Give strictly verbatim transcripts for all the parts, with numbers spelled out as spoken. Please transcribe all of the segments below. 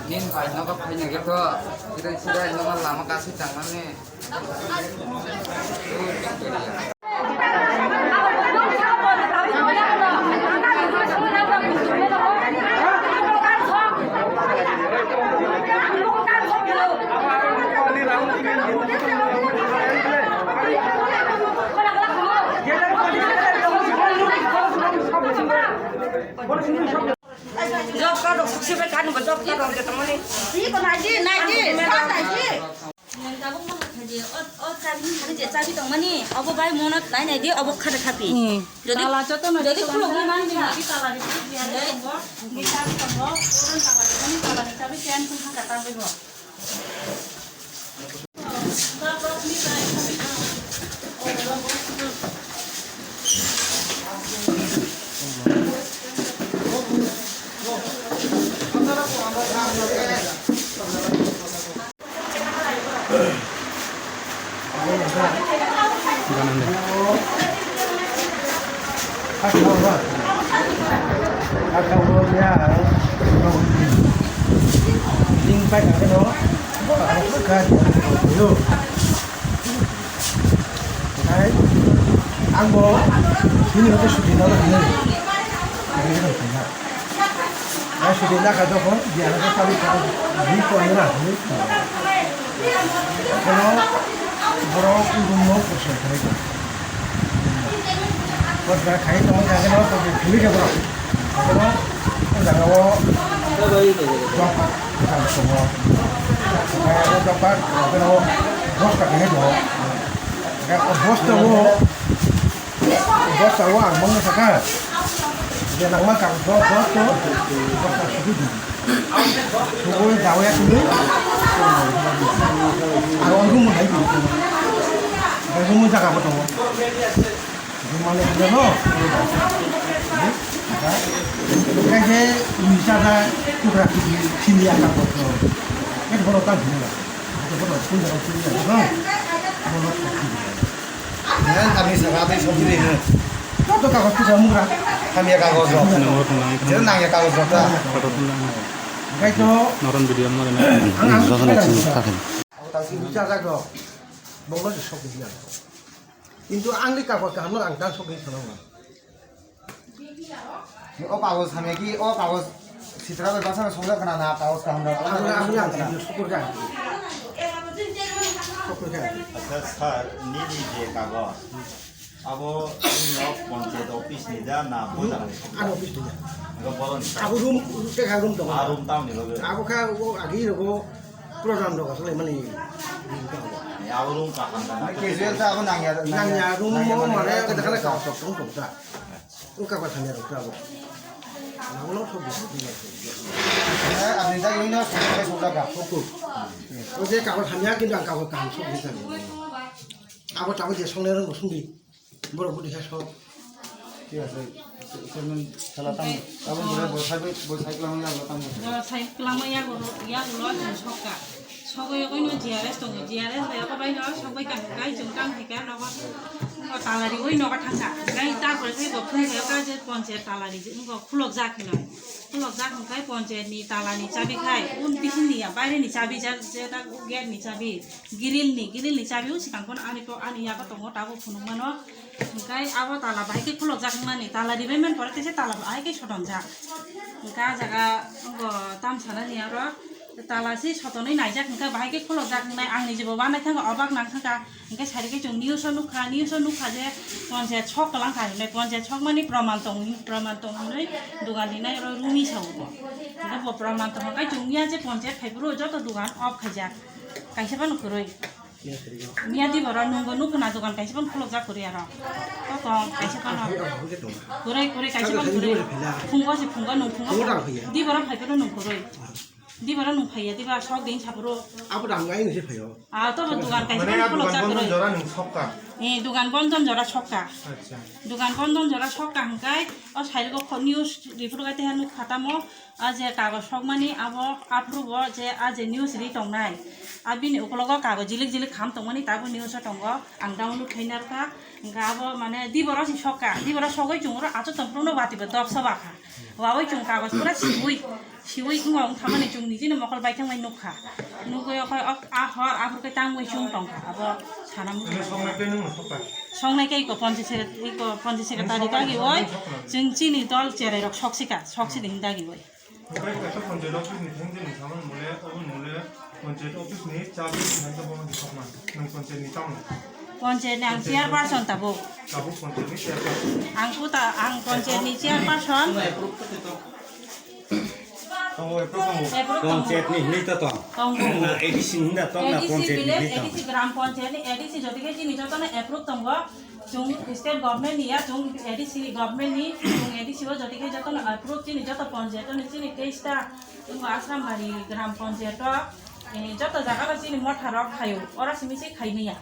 Nini bai nogo phaina khe to, sirai sirai nogo lama kasi tangmani. Job card rok sukse bai kanu bo job card rok de tongmani. Ni ko naidi, naidi, naidi. Tabuk ma khaji, o, o chabi ni je chabi tongmani, obo bai monot nai nai di, obo khada khapi. Hmm. Jodi, tala joto no jodi khulok ni man kha. Tala ni chabi tongo, tala ni chabi tongo, tala ni chabi chen khum kha ta bai bo. Ang bo bini hote suti na hinwi. Ai suti na kha jokhon biya na kha tabi kha bi ko na ni. Kono borok room no kuso khai ko. Ko da khai to ja no ko phili ke borok. Kono jaga o job ka ko. Ai o job ka ko bosta khai ko. Bosta o Bosta o ang mangno saka. Je nangma kang bo, bosta o. Bosta sudu di. Sudu dawa ya sudu. Ang ang rumo nai di. Rumo jaga bo tongo. Rumo le no. Kaise ni jaga tukra tukri sini ya ka bo. Ek boro ta sini la. Ek boro sini la sini ya. Boro ta sini. Nang kami saka tei sob jili no. Joto kagoj tisa mugra. Kami ya kagoj rok. Nang rok nang. Jero nang ya kagoj rok ta. Photo tun nang. Gai to. Noron video mo na. Ang ang. Joto na sini kakan. Tasi bicha jak rok. Bonglo di sok dia. Kintu ang di kagoj kaham no ang dan sok di sana. O kagoj hamya ki, o kagoj sitra bai bwsano songjak khna na, kagoj kaham rok. Ang, ang, ang, ang, sukur ka. Sukur ka. Acha sir, nini je kagoj, abo nini o panchayat office ni da na boda ni? Ano office ni da. Abo boda ni. Abo room, teka room to. A room tam ni loge. Abo ka o agi rogo program rogo sale mani. Abo room kaham da na. Casual ta abo nangya, nangya room mo mare ka dakale ka sok tong tong ta. O kagoj hamya rok abo. Nangno sok di sok di. Eh, apni dagi ino sok di sok jaga. Oku. O je kagoj hamya kintu ang kagoj kaham sok di tani. Abo tabo je songnai rok song di. Borok budi khe sok. Thik ase. Chairman sala tamo. Abo bore bo sai bo sai klang ya bo tamo. Bo sai klang ya bo ya bo lo sok ka. Sogwi yogwi no G R S tongo, G R S bai oko bai no sogwi ka, kai chwng tang thika nogo, o tala riwi nogo thangkha, kai tarpore khai bo phung khe ka je ponchayat tala ri wngkha khulok jak hinwi, khulok jak hwnkhe ponchayat ni tala ni chabi khai, un bising ni ya, baire ni chabi jak, je tak gate ni chabi, grill ni, grill ni chabi o swkang phano ani to, ani yago tongo tabuk phunuk mano, hwnkhe abo tala bahai khe khulok jak wngmani, tala ribai man pore tei se tala bahai khe sotonjak, hwnkhe ah jaga wngkha tam sanani aro. Tala se sotonwi naijak hwnkhe bahai khe khulokjak wngnai, ang nijibo uanaikha, obak nangkha, hwnkhe sari khe chwng news o nukha, news o nukha je ponchayat sok kwlangkha hinwi, ponchayat sokmani proman tong, proman tong hinwi dogan rinai oro rumi sao bo. Hwnkhe bo proman tongkha khe chwng miya je ponchayat phaiphuru joto dogan off khaijak, kaisa phano kwrwi. Miya di boro nungbo nukho na dogan kaisa phano khulokjak kwrwi aro. Totong kaisa phano. Kwrwi, kwrwi, kaisa phano kwrwi. Phungo se phungo nung phungo. Di boro phaiphuru nung kwrwi. Di boro nung phaiya, di ba sok din sapro. Abo dam ngai nung se phaio. Ah, to bo dogan kaisa phano khulokjak kwrwi. Jora nung sokka. Eh, dugan bondon jora sokka. Acha. Dugan bondon jora sokka hwnkhe o side o kho news report gai teha nukha tamo, a je kagoj sokmani abo aphuru bo je a je news ri tongnai. A bini ukologo kagoj jilik jilik kham tongmani tabuk news o tongo. Ang download khaina rwkha. Hwnkhe abo mane diboro si sokka. Diboro sogwi chwng oro achuk tongphuru no bati bo dopsa bakha. Wawi chwng kagoj pura siwi, siwi wngma wng thamani chwng nijini mokol baithang bai nukha. Nugwi okhai ok a hor aphuru khe tangwi chwng tongkha. Abo sana muchung. Songnai khe iko ponchi secretary, iko ponchi secretary dagi oi. Chwng chini dol cherai rok soksika, soksi de hin dagi oi. Okhai kaisa ponchi office ni thang jini saman mole, obo mole. Panchayat office ni chabi thangsa bono di sokma. Nwng panchayat ni tamo? Panchayat ni ang chairperson tabuk. Tabuk panchayat ni chairperson. Ang kuta, ang panchayat ni chairperson. Tongo, approve tongo. Approve tongo. Panchayat ni hinwi to tong. Tongo. Na A D C ni hinda tong na A D C panchayat ni village, hinwi tong. A D C gram panchayat ni A D C jodi khe chini jotono approve tongo. Chwng state government ni ya, chwng A D C government ni, chwng A D C o jodi khe jotono approve chini joto panchayat ni chini teis ta, chwng Asrambari gram panchayat o, eh, joto jaga o chini motha rok khaio, oro simi se khai maya.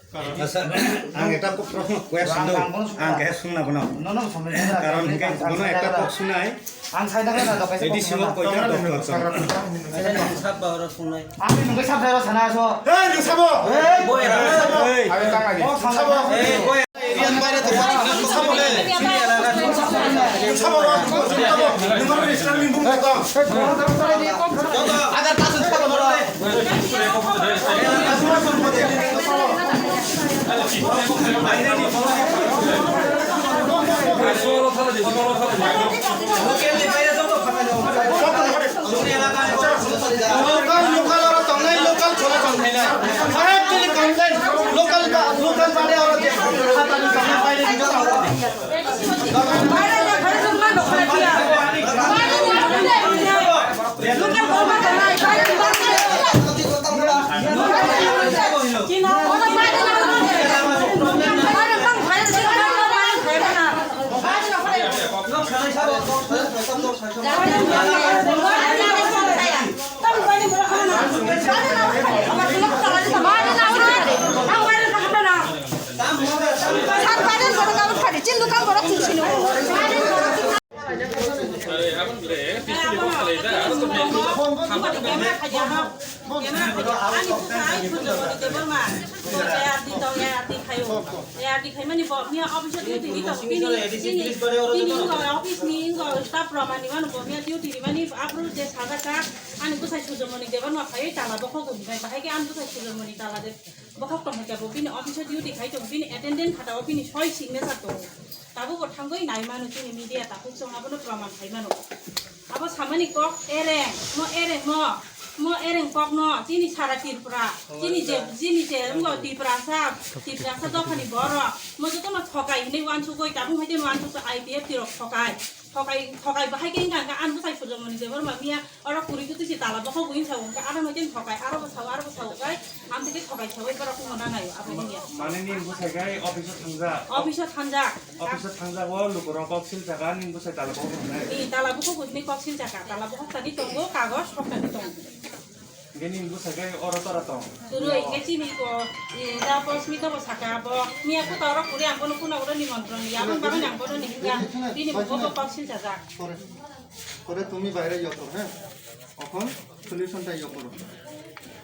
Acha, ang ekta ko-, proshno question do, ang khe swngna bono. Karon hwnkhe bono ekta kok sunai. Ang sai na na dokai. A D C o koita doctor tong? Sabo oro sunai. Ang nungke sab sai ro sana so. Hey, nung sabo. Hey, boy, hey. Hey. Abi tang lagi. Oh, sabo. Hey, boy. Area ni baire to sabo le. Sabo. Nung sabo. Nung sabo. Nung sabo. Agar kasu sabo. Local, local oro tongnai, local chole tongkhaina. Correctly complain, local ba, local bade oro je, hatani tongnai baire ni jotoni. Ani bukhai Surjomoni Debbarma, A R D tong, A R D khaio. A R D khaimani bo miya office o duty ni tong, bini, bini, bini wngkha office ni wngkha staff rok mani mano bo miya duty rimani aphuru je sajak kha, ani bwsai Surjomoni Debbarma phaiwi tala bokhok hwnwi bai, bahai khe ani bwsai Surjomoni tala de bokhok tong khe bo bini office o duty khai tong, bini attendance khatao bini soi signature tongo. Tabuk bo thangwi nai mano chini media takhuk chwng abono proman khai mano. Abo samani kok ereng, mo ereng mo, mo ereng kokno chini sara Tripura, chini je, chini je wngkha Tiprasa, Tiprasa dophani borok, mo jotono thokai hinwi uansugwi tabuk hai de uansuk I P F T rok thokai, thokai, thokai bahai khe wngkha, wngkha ani bwsai Surjomoni Debbarma miya. Oro kwrwi kwtwi se tala bokhok buini sao, hwnkhe aro no khe thokai, aro bo sao, aro bo sao, kai, amtwi khe thokai saui borok wngma nangaio, abo wngya. Mane nini bwsai kai office o thangjak. Office o thangjak. Office o thangjak o lukurok kok sil chaka, nini bwsai tala bokhok wngnai. Ni tala bokhok buini kok sil chaka, tala bokhok tani tongo, kagoj hok tani tongo. Hwnkhe nini bwsai kai oro tora tong. Kwrwi, hwnkhe chini ko, e, da Posmita bo saka abo, miya kuta oro kwrwi ang bono kuna oro nimontron ya, aboni bagwi ang bono ni hwnkha, bini bugo bo kok sil chajak. Pore, pore tumi baire yo koro, ha? Okhon solution ta yo koro.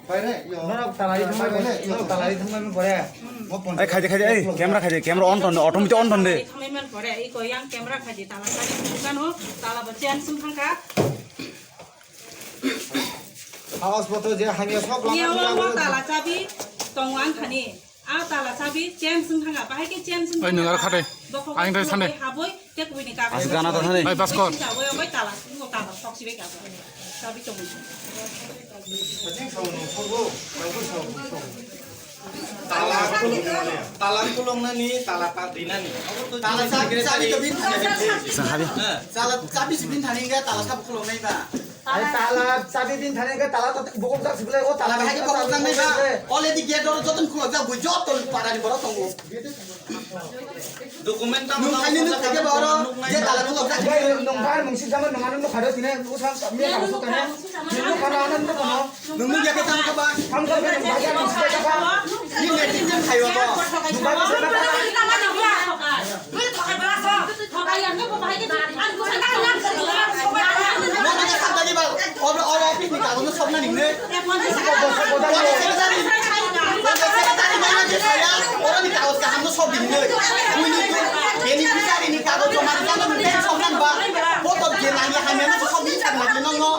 Baire yo. Norok talai thangbai, norok talai thangbai pore. Mo phone. Ai, khaidi, khaidi, ai, camera khaidi, camera on tonde, automatic on tonde. Thamai man pore, iko yang camera khaidi, tala khaidi, bukan ho, tala bo chen sum thangka. Haos boto je hamya sok lama. Iya, wa, wa, tala chabi, tong wang khani. A tala chabi chain sung thanga, bahai khe chain sung thanga. Oi, nung aro khade. Aing dai sande. Haboi, te kubui ni kago. Asa gana ta sande. Bai, bas kor. Chabi bai tala, ngo tala, sok sibai kago. Chabi tong. Ajing sao nung sogo, bai ko sao nung sogo. Tala, tala kulong nani, tala pa dinani. Tala chabi, chabi to bin thani. Sang hari. Tala chabi si bin thani ga, tala sab kulong nai ba. Ai tala chabi bin thani ga, tala to bukuk jak sibilai, o tala bahai ke bukuk jak nai ba. Already gate door joton khulok jak, bui joton para ni borok tongo. Document tamo Nung tamo khaini nung khaini khaini ba oro, nung je nai dala nung lok jak. Nung bar mung sik jaman nung ano nung kharo tine, nung sam sam me kago sokane. Nung nung kharo ano nung kono. Nung nung ya ke tam ka ba. Tam ka ba nung bar mung sik jaman. Ni ne tin jam khayo ba. Nung bar mung sik jaman. Nung ne khat dali ba. Oro, oro office ni kago nung sok na ning ne. Oro secretary, oro secretary mana je saya, oro ni kago kaham nung sok ning ne. Bini tu, bini bisari ni kago joma ni jano nung sok na ba. Poto je nang ya hamya nung sok ni sak na nung no.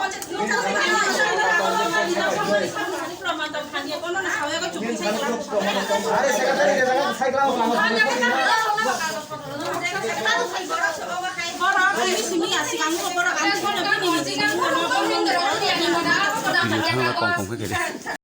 Video thangla kong kong khe khe de.